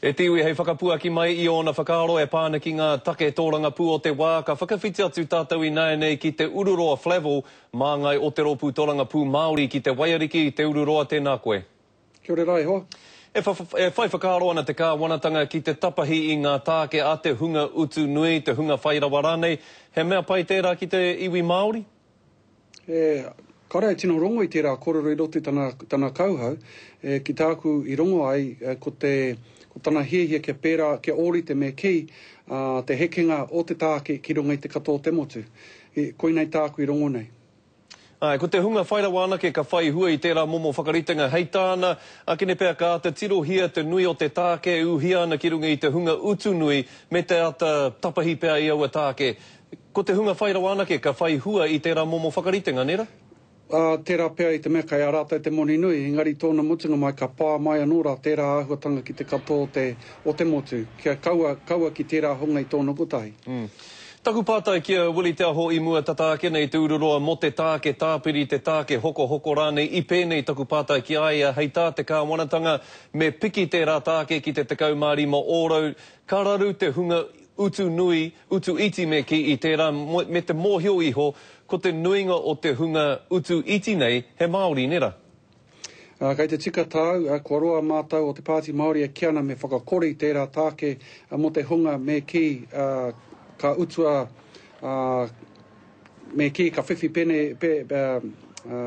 E te iwi hei whakapuaki mai i ōna whakaaro e pā ana ki ngā take tōrangapū o te wā, ka whakawhiti atu tātou ināianei ki Te Ururoa Flavell, māngai o Te Rōpū Tōrangapū Māori ki Te Waiariki, Te Ururoa, tēnā koe. Kia ora rā e hoa. E whai whakaaro ana te kāwanatanga ki te tapahi i ngā tāke a te hunga utu nui, te hunga whai rawa rānei, he mea pai tērā ki te iwi Māori? E, kāore e tino rongo i tērā kōrero i roto i tana, tana kauhau, e, ki tāku i rongo ai, e, ko te, ko tana hiahia kia pērā, kia ōrite me kī, ā, te hekenga o te tāke ki runga i te katoa o te motu. I, koinei tāku i rongo nei. Āe, ko te hunga whai rawa anake ka whai hua i tērā momo whakaritenga. Hei tāna, akene pea ka āta tirohia te nui o te tāke e uhia ana ki runga i te hunga utu nui me te āta tapahi pea i aua tāke. Ko te hunga whai rawa anake ka whai hua i tērā momo whakaritenga, nē rā? Ā, tērā pea i te mea kei a rātou te moni nui, engari tōna mutunga mai ka pā mai anō rā tērā āhuatanga ki te katoa o te, o te motu, kia kaua, kaua ki tērā hunga i tōna kotahi. Mm. Taku pātai ki a Willie Te Aho i mua tata ake nei Te Ururoa mō te tāke tāpiri, te tāke hokohoko rānei, i pēnei taku pātai ki a ia, hei tā te kāwanatanga me piki tērā tāke ki te 15 ōrau, ka raru te hunga utu nui, utu iti me kī i tērā, me te mōhio iho, ko te nuinga o te hunga utu iti nei he Māori, nē rā? Ā, kei te tika tāu, ā, kua roa mātou o te Pāti Māori e kī ana me whakakore i tērā tāke mō te hunga me kī, ā, ka utua, ā, me kī ka whiwhi pene, pe, ā, ā,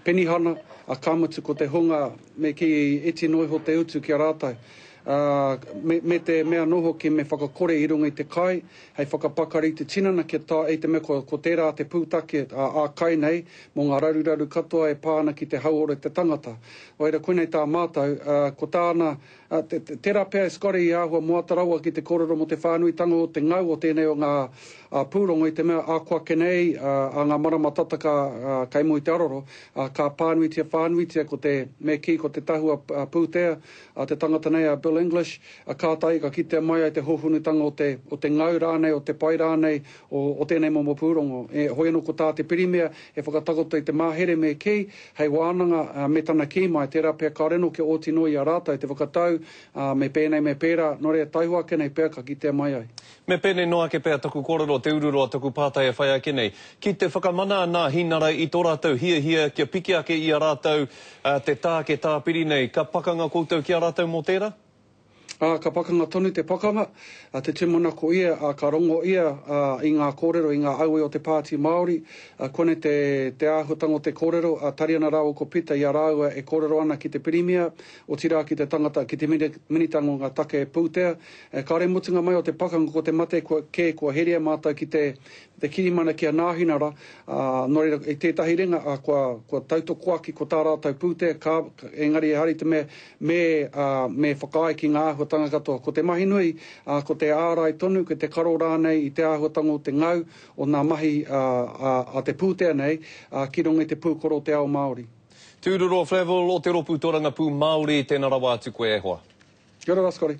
penihana, ā, ka mutu ko te hunga me kī iti noa iho te utu ki a rātou. Ā, me, me te mea anō hoki me whakakore i runga i te kai, hei whakapakari i te tinana kia taea i te mea ko, ko tērā te pūtake ā, ā-kai nei mō ngā raruraru katoa e pā ana ki te hauora o te tangata. Nō reira, koinei tā mātou, ā, ko tāna, ā, te, te, tērā pea e Scotty i āhua moata rawa ki te kōrero mō te whānuitanga o te ngau o tēnei o ngā ā, pūrongo i te mea ākoake nei, ā, ā ngā marama tata ka, ā, kei mua i te aroro, ā, ka pānuitia whānuitia ko te, me kī, ko te tahua pūtea, a te tangata nei a Bill English, a kātahi ka kitea mai ai te hōhonutanga o te, o te ngau rānei, o te pai rānei o, o tēnei momo pūrongo. E, hoi anō ko tā te Pirimia e whakatakoto i te mahere me kī, hei wānanga, ā, me tana kī mai, tērā pea kāore anō kia oti noa i a rātou te whakatau, ā, me pēnei, me pērā, nō reira, taihoa ake nei pea ka kitea mai ai. Me pēnei noa ake pea taku kōrero, Te Ururoa taku pātai e whai ake nei. Ki te whakamana a Nāhinara i tō rātou hiahia kia piki ake i a rātou te tāke tāpiri nei, ka pakanga koutou ki a rātou mō tērā? Ā, ka pakanga tonu te pakanga, ā, te tūmanako ia, ā, ka rongo ia, ā, i ngā kōrero, i ngā aue o te Pāti Māori, ā, koinei te, te āhuatanga o te kōrero, ā, Tariana rāua ko Pita i a rāua e kōrero ana ki te Pirimia, otirā ki te tangata, ki te Minita mō ngā take pūtea, E kāore mutunga mai o te pakanga ko te mate kua kē kua heria mātou ki te te kirimana ki a Nāhinara, ā, nō reira i tētahi ringa, ā, kua, kua tautoko ake ko tā rātou pūtea, ka, engari ehara i te mea me, ā, me whakaae ki ngā āhuatanga katoa. Ko te mahi nui, ā, ko te ārai tonu, ko te karo rānei i te āhuatanga o te ngau o ngā mahi, ā, ā, a te pūtea nei, ā, ki runga i te pūkoro o te ao Māori. Tūroro Flavell o Te Rōpū Torangapū Māori, tēnā rawa atu koe e hoa. Kia ora rā Scotty.